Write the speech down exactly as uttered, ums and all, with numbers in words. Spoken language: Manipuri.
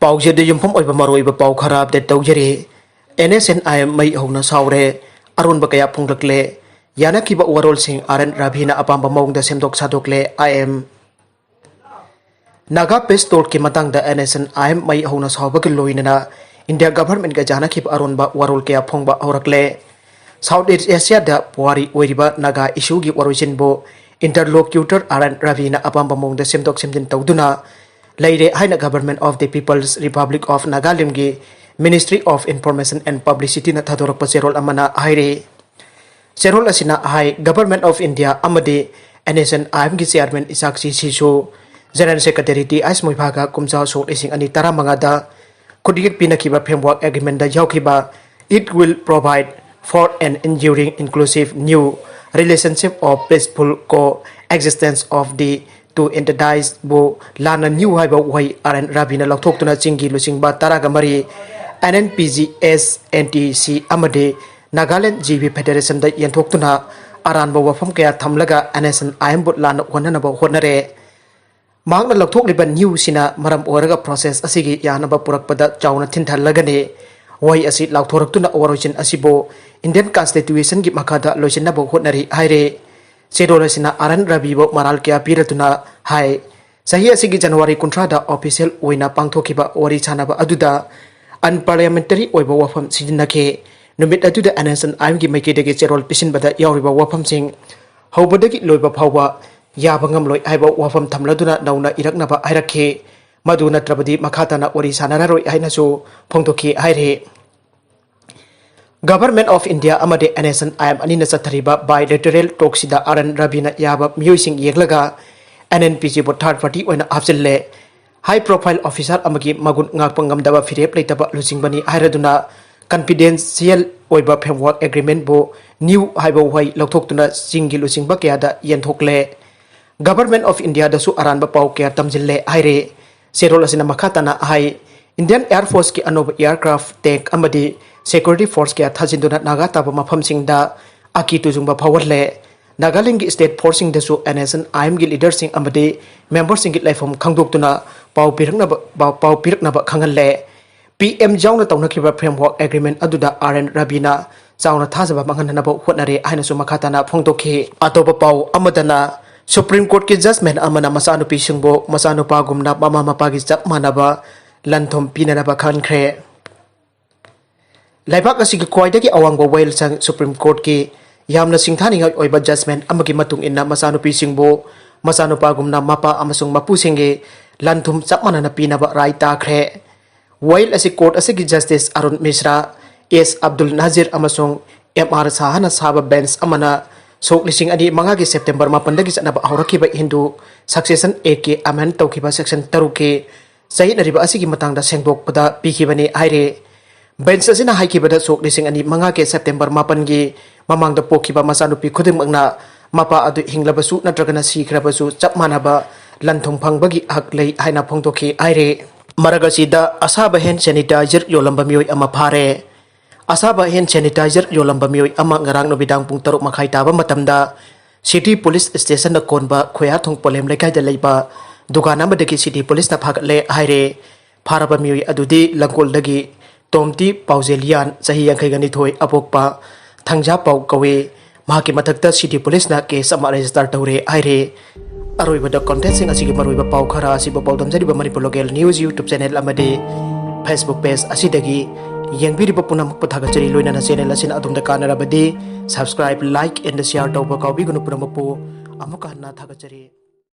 ꯄꯥꯎꯖꯦꯗ ꯌꯨꯝꯐꯝ ꯑꯣꯏꯕ ꯃꯔꯨꯑꯣꯏꯕ ꯄꯥꯎ ꯈꯔ ꯑꯞꯗꯦꯠ ꯇꯧꯖꯔꯤ꯫ N S N I M ꯃꯩ ꯍꯧꯅ ꯁꯥꯎꯔꯦ꯫ ꯑꯔꯣꯟꯕ ꯀꯌꯥ ꯐꯣꯡꯂꯛꯂꯦ꯫ ꯌꯥꯅꯈꯤꯕ ꯋꯥꯔꯣꯜꯁꯤꯡ ꯑꯥꯔ ꯑꯦꯟ ꯔꯕꯤꯅ ꯑꯄꯥꯝꯕ ꯃꯑꯣꯡꯗ ꯁꯦꯝꯗꯣꯛ ꯁꯥꯗꯣꯛꯂꯦ꯫ ꯑꯥꯏ ꯑꯦꯝ ꯅꯥꯒꯥ ꯄꯤꯁ ꯇꯣꯛꯀꯤ ꯃꯇꯥꯡꯗ N S N I M ꯃꯩ ꯍꯧꯅ ꯁꯥꯎꯕꯒ ꯂꯣꯏꯅꯅ ꯏꯟꯗꯤꯌꯥ ꯒꯚꯔꯟꯃꯦꯟꯠꯀ ꯌꯥꯅꯈꯤꯕ ꯑꯔꯣꯟꯕ ꯋꯥꯔꯣꯜ ꯀꯌꯥ ꯐꯣꯡꯕ ꯍꯧꯔꯛꯂꯦ꯫ ꯁꯥꯎꯠ ꯏꯁ ꯑꯦꯁꯤꯌꯥꯗ ꯄꯨꯋꯥꯔꯤ ꯑꯣꯏꯔꯤꯕ ꯅꯥꯒꯥ ꯏꯁꯨꯒꯤ ꯋꯥꯔꯣꯏꯁꯤꯟꯕꯨ ꯏꯟꯇꯔꯂꯣꯀ꯭ꯌꯨꯇꯔ ꯑꯥꯔ ꯑꯦꯟ ꯔꯕꯤꯅ ꯑꯄꯥꯝꯕ ꯃꯑꯣꯡꯗ ꯁꯦꯝꯗꯣꯛ ꯁꯦꯝꯖꯤꯟ ꯇꯧꯗꯨꯅ ꯂꯩꯔꯦ ꯍꯥꯏꯅ Government of the People's Republic of Nagalandꯒꯤ Ministry of Information and Publicityꯅ ꯊꯥꯗꯣꯔꯛꯄ ꯆꯦꯔꯣꯜ ꯑꯃꯅ ꯍꯥꯏꯔꯤ꯫ ꯆꯦꯔꯣꯜ ꯑꯁꯤꯅ ꯍꯥꯏ, Government of India ꯑꯃꯗꯤ ꯑꯦꯟ ꯑꯦꯁ ꯑꯦꯟ ꯑꯥꯏ ꯑꯦꯝꯒꯤ ꯆꯤꯌꯥꯔꯃꯦꯟ ꯏꯁꯥꯛꯁꯤ ꯁꯤꯁꯨ, ꯖꯦꯅꯔꯦꯜ ꯁꯦꯀ꯭ꯔꯦꯇꯔꯤ ꯇꯤ ꯑꯩꯆ ꯃꯣꯏꯐꯥꯒ ꯀꯨꯝꯖꯥ ꯁꯣꯛ ꯂꯤꯁꯤꯡ ꯑꯅꯤ ꯇꯔꯥꯃꯉꯥꯗ ꯈꯨꯠꯌꯦꯛ ꯄꯤꯅꯈꯤꯕ framework agreement ꯌꯥꯎꯈꯤꯕ, "It will provide for an enduring inclusive new relationship of peaceful coexistence of the two entities"ꯕꯨ ꯂꯥꯟꯅ ꯅ꯭ꯌꯨ ꯍꯥꯏꯕ ꯋꯥꯍꯩ ꯑꯥꯔ ꯑꯦꯟ ꯔꯕꯤꯅ ꯂꯧꯊꯣꯛꯇꯨꯅ ꯆꯤꯡꯒꯤ ꯂꯨꯆꯤꯡꯕ ꯇꯔꯥꯒ ꯃꯔꯤ, N N P G S, N T C ꯑꯃꯗꯤ ꯅꯥꯒꯥꯂꯦꯟ ꯖꯤ ꯕꯤ ꯐꯦꯗꯦꯔꯦꯁꯟꯗ ꯌꯦꯟꯊꯣꯛꯇꯨꯅ ꯑꯔꯥꯟꯕ ꯋꯥꯐꯝ ꯀꯌꯥ ꯊꯝꯂꯒ ꯑꯦꯟ ꯑꯦꯁ ꯑꯦꯟ ꯑꯥꯏ ꯑꯦꯝꯕꯨ ꯂꯥꯟꯅ ꯑꯣꯟꯅꯅꯕ ꯍꯣꯠꯅꯔꯦ꯫ ꯃꯍꯥꯛꯅ ꯂꯧꯊꯣꯛꯂꯤꯕ ꯅ꯭ꯌꯨꯁꯤꯅ ꯃꯔꯝ ꯑꯣꯏꯔꯒ ꯄ꯭ꯔꯣꯁꯦꯁ ꯑꯁꯤꯒꯤ ꯌꯥꯅꯕ ꯄꯨꯔꯛꯄꯗ ꯆꯥꯎꯅ ꯊꯤꯟꯊꯍꯜꯂꯒꯅꯤ꯫ ꯋꯥꯍꯩ ꯑꯁꯤ ꯂꯥꯎꯊꯣꯔꯛꯇꯨꯅ ꯋꯥꯔꯣꯏꯁꯤꯟ ꯑꯁꯤꯕꯨ ꯏꯟꯗꯤꯌꯟ ꯀꯟꯁꯇꯤꯇ꯭ꯌꯨꯁꯟꯒꯤ ꯃꯈꯥꯗ ꯂꯣꯏꯁꯤꯟꯅꯕ ꯍꯣꯠꯅꯔꯤ ꯍꯥꯏꯔꯦ꯫ ꯆꯦꯔꯣꯜ ꯑꯁꯤꯅ ꯑꯥꯔ ꯑꯦꯟ ꯔꯕꯤꯕꯨ ꯃꯔꯥꯜ ꯀꯌꯥ ꯄꯤꯔꯗꯨꯅ ꯍꯥꯏ, ꯆꯍꯤ ꯑꯁꯤꯒꯤ ꯖꯅꯋꯥꯔꯤ ꯀꯨꯟꯊ꯭ꯔꯥꯗ ꯑꯣꯐꯤꯁꯤꯌꯦꯜ ꯑꯣꯏꯅ ꯄꯥꯡꯊꯣꯛꯈꯤꯕ ꯋꯥꯔꯤ ꯁꯥꯅꯕ ꯑꯗꯨꯗ ꯑꯟꯄꯥꯔꯂꯤꯌꯥꯃꯦꯟꯇꯔꯤ ꯑꯣꯏꯕ ꯋꯥꯐꯝ ꯁꯤꯖꯤꯟꯅꯈꯤ꯫ ꯅꯨꯃꯤꯠ ꯑꯗꯨꯗ ꯑꯦꯟ ꯑꯦꯁ ꯑꯦꯟ ꯑꯥꯏ ꯑꯦꯝꯒꯤ ꯃꯥꯏꯀꯩꯗꯒꯤ ꯆꯦꯔꯣꯜ ꯄꯤꯁꯤꯟꯕꯗ ꯌꯥꯎꯔꯤꯕ ꯋꯥꯐꯝꯁꯤꯡ ꯍꯧꯕꯗꯒꯤ ꯂꯣꯏꯕ ꯐꯥꯎꯕ ꯌꯥꯕ ꯉꯝꯂꯣꯏ ꯍꯥꯏꯕ ꯋꯥꯐꯝ ꯊꯝꯂꯗꯨꯅ ꯅꯧꯅ ꯏꯔꯛꯅꯕ ꯍꯥꯏꯔꯛꯈꯤ꯫ ꯃꯗꯨ ꯅꯠꯇ꯭ꯔꯕꯗꯤ ꯃꯈꯥ ꯇꯥꯅ ꯋꯥꯔꯤ ꯁꯥꯅꯔꯔꯣꯏ ꯍꯥꯏꯅꯁꯨ ꯐꯣꯡꯗꯣꯛꯈꯤ ꯍꯥꯏꯔꯤ꯫ Government of India ꯑꯃꯗꯤ N S N I M ꯑꯅꯤꯅ ꯆꯠꯊꯔꯤꯕ bilateral talkꯁꯤꯗ ꯑꯥꯔ ꯑꯦꯟ ꯔꯕꯤꯅ ꯌꯥꯕ ꯃꯤꯑꯣꯏꯁꯤꯡ ꯌꯦꯡꯂꯒ ꯑꯦꯟ ꯑꯦꯟ ꯄꯤ ꯖꯤꯕꯨ third party ꯑꯣꯏꯅ ꯍꯥꯞꯆꯤꯜꯂꯦ꯫ High profile officer ꯑꯃꯒꯤ ꯃꯒꯨꯟ ꯉꯥꯛꯄ ꯉꯝꯗꯕ ꯐꯤꯔꯦꯞ ꯂꯩꯇꯕ ꯂꯨꯆꯤꯡꯕꯅꯤ ꯍꯥꯏꯔꯗꯨꯅ confidential ꯑꯣꯏꯕ framework agreementꯕꯨ ꯅ꯭ꯌꯨ ꯍꯥꯏꯕ ꯋꯥꯍꯩ ꯂꯧꯊꯣꯛꯇꯨꯅ ꯆꯤꯡꯒꯤ ꯂꯨꯆꯤꯡꯕ ꯀꯌꯥꯗ ꯌꯦꯟꯊꯣꯛꯂꯦ꯫ Government of Indiaꯗꯁꯨ ꯑꯔꯥꯟꯕ ꯄꯥꯎ ꯀꯌꯥ ꯇꯝꯁꯤꯜꯂꯦ ꯍꯥꯏꯔꯦ꯫ ꯆꯦꯔꯣꯜ ꯑꯁꯤꯅ ꯃꯈꯥ ꯇꯥꯅ ꯍꯥꯏ, Indian Air Forceꯀꯤ ꯑꯅꯧꯕ aircraft, tank ꯑꯃꯗꯤ security force ꯀꯌꯥ ꯊꯥꯖꯤꯟꯗꯨꯅ ꯅꯥꯒꯥ ꯇꯥꯕ ꯃꯐꯝꯁꯤꯡꯗ ꯑꯀꯤ ꯇꯨꯖꯨꯡꯕ ꯐꯥꯎꯍꯜꯂꯦ꯫ ꯅꯥꯒꯥꯂꯦꯟꯒꯤ state forceꯁꯤꯡꯗꯁꯨ NSCN-IMꯒꯤ leaderꯁꯤꯡ ꯑꯃꯗꯤ memberꯁꯤꯡꯒꯤ ꯂꯩꯐꯝ ꯈꯪꯗꯣꯛꯇꯨꯅ ꯄꯥꯎ ꯄꯤꯔꯛꯅꯕ, ꯄꯥꯎ, ꯄꯥꯎ ꯄꯤꯔꯛꯅꯕ ꯈꯪꯍꯜꯂꯦ꯫ ꯄꯤ ꯑꯦꯝ ꯌꯥꯎꯅ ꯇꯧꯅꯈꯤꯕ framework agreement ꯑꯗꯨꯗ R N Raviꯅ ꯆꯥꯎꯅ ꯊꯥꯖꯕ ꯃꯥꯡꯍꯟꯅꯅꯕ ꯍꯣꯠꯅꯔꯦ ꯍꯥꯏꯅꯁꯨ ꯃꯈꯥ ꯇꯥꯅ ꯐꯣꯡꯗꯣꯛꯈꯤ꯫ ꯑꯇꯣꯞꯄ ꯄꯥꯎ ꯑꯃꯗꯅ, Supreme Courtꯀꯤ judgment ꯑꯃꯅ ꯃꯆꯥꯅꯨꯄꯤꯁꯤꯡꯕꯨ ꯃꯆꯥꯅꯨꯄꯥꯒꯨꯝꯅ ꯃꯃꯥ ꯃꯄꯥꯒꯤ ꯆꯞ ꯃꯥꯟꯅꯕ ꯂꯟ-ꯊꯨꯝ ꯄꯤꯅꯅꯕ ꯈꯟꯈ꯭ꯔꯦ꯫ ꯂꯩꯕꯥꯛ ꯑꯁꯤꯒꯤ ꯈ꯭ꯋꯥꯏꯗꯒꯤ ꯑꯋꯥꯡꯕ ꯋꯥꯌꯦꯜꯁꯪ Supreme Courtꯀꯤ ꯌꯥꯝꯅ ꯁꯤꯡꯊꯥꯅꯤꯡꯉꯥꯏ ꯑꯣꯏꯕ judgment ꯑꯃꯒꯤ ꯃꯇꯨꯡ ꯏꯟꯅ ꯃꯆꯥꯅꯨꯄꯤꯁꯤꯡꯕꯨ ꯃꯆꯥꯅꯨꯄꯥꯒꯨꯝꯅ ꯃꯄꯥ ꯑꯃꯁꯨꯡ ꯃꯄꯨꯁꯤꯡꯒꯤ ꯂꯟ-ꯊꯨꯝ ꯆꯞ ꯃꯥꯟꯅꯅ ꯄꯤꯅꯕ ꯔꯥꯏ ꯇꯥꯈ꯭ꯔꯦ꯫ ꯋꯥꯌꯦꯜ ꯑꯁꯤ court ꯑꯁꯤꯒꯤ Justice ꯑꯔꯨꯟ ꯃꯤꯁ꯭ꯔꯥ, ꯑꯦꯁ ꯑꯕꯗꯨꯜ ꯅꯥꯖꯤꯔ ꯑꯃꯁꯨꯡ ꯑꯦꯝ ꯑꯥꯔ ꯁꯥꯍꯅ ꯁꯥꯕ bench ꯑꯃꯅ ꯁꯣꯛ ꯂꯤꯁꯤꯡ ꯑꯅꯤ ꯃꯉꯥꯒꯤ September ꯃꯥꯄꯟꯗꯒꯤ ꯆꯠꯅꯕ ꯍꯧꯔꯛꯈꯤꯕ Hindu Succession Actꯀꯤ amend ꯇꯧꯈꯤꯕ section ꯇꯔꯨꯛꯀꯤ ꯆꯌꯦꯠꯅꯔꯤꯕ ꯑꯁꯤꯒꯤ ꯃꯇꯥꯡꯗ ꯁꯦꯡꯗꯣꯛꯄꯗ ꯄꯤꯈꯤꯕꯅꯤ ꯍꯥꯏꯔꯤ꯫ Bench ꯑꯁꯤꯅ ꯍꯥꯏꯈꯤꯕꯗ, ꯁꯣꯛ ꯂꯤꯁꯤꯡ ꯑꯅꯤ ꯃꯉꯥꯒꯤ September ꯃꯥꯄꯟꯒꯤ ꯃꯃꯥꯡꯗ ꯄꯣꯛꯈꯤꯕ ꯃꯆꯥꯅꯨꯄꯤ ꯈꯨꯗꯤꯡꯃꯛꯅ ꯃꯄꯥ ꯑꯗꯨ ꯍꯤꯡꯂꯕꯁꯨ ꯅꯠꯇ꯭ꯔꯒꯅ ꯁꯤꯈ꯭ꯔꯕꯁꯨ ꯆꯞ ꯃꯥꯟꯅꯕ ꯂꯟ-ꯊꯨꯝ ꯐꯪꯕꯒꯤ ꯍꯛ ꯂꯩ ꯍꯥꯏꯅ ꯐꯣꯡꯗꯣꯛꯈꯤ ꯍꯥꯏꯔꯤ꯫ ꯃꯔꯛ ꯑꯁꯤꯗ ꯑꯁꯥꯕ hand sanitizer ꯌꯣꯜꯂꯝꯕ ꯃꯤꯑꯣꯏ ꯑꯃ ꯐꯥꯔꯦ꯫ ꯑꯁꯥꯕ hand sanitizer ꯌꯣꯜꯂꯝꯕ ꯃꯤꯑꯣꯏ ꯑꯃ ꯉꯔꯥꯡ ꯅꯨꯃꯤꯗꯥꯡ ꯄꯨꯡ ꯇꯔꯨꯛ ꯃꯈꯥꯏ ꯇꯥꯕ ꯃꯇꯝꯗ City Police Stationꯗ ꯀꯣꯟꯕ ꯈꯣꯌꯥꯊꯣꯡ ꯄꯣꯂꯦꯝ ꯂꯩꯀꯥꯏꯗ ꯂꯩꯕ ꯗꯨꯀꯥꯟ ꯑꯃꯗꯒꯤ City Policeꯅ ꯐꯥꯒꯠꯂꯦ ꯍꯥꯏꯔꯦ꯫ ꯐꯥꯔꯕ ꯃꯤꯑꯣꯏ ꯑꯗꯨꯗꯤ ꯂꯪꯒꯣꯜꯗꯒꯤ ꯇꯣꯝꯇꯤ ꯄꯥꯎꯖꯦꯂꯤꯌꯥꯟ, ꯆꯍꯤ ꯌꯥꯡꯈꯩꯒ ꯅꯤꯊꯣꯏ, ꯑꯄꯣꯛꯄ ꯊꯪꯖꯥꯄꯥꯎ ꯀꯧꯏ꯫ ꯃꯍꯥꯛꯀꯤ ꯃꯊꯛꯇ City Policeꯅ case ꯑꯃ register ꯇꯧꯔꯦ ꯍꯥꯏꯔꯦ꯫ ꯑꯔꯣꯏꯕꯗ contentꯁꯤꯡ ꯑꯁꯤꯒꯤ ꯃꯔꯨꯑꯣꯏꯕ ꯄꯥꯎ ꯈꯔ ꯑꯁꯤꯕꯨ ꯄꯥꯎꯗꯝꯖꯔꯤꯕ Manipur Local News YouTube channel ꯑꯃꯗꯤ Facebook page ꯑꯁꯤꯗꯒꯤ ꯌꯦꯡꯕꯤꯔꯤꯕ ꯄꯨꯝꯅꯃꯛꯄꯨ ꯊꯥꯒꯠꯆꯔꯤ꯫ ꯂꯣꯏꯅꯅ channel ꯑꯁꯤꯅ ꯑꯗꯣꯝꯗ ꯀꯥꯟꯅꯔꯕꯗꯤ subscribe, like and share ꯇꯧꯕ ꯀꯥꯎꯕꯤꯒꯅꯨ꯫ ꯄꯨꯝꯅꯃꯛꯄꯨ ꯑꯃꯨꯛꯀ ꯍꯟꯅ ꯊꯥꯒꯠꯆꯔꯤ꯫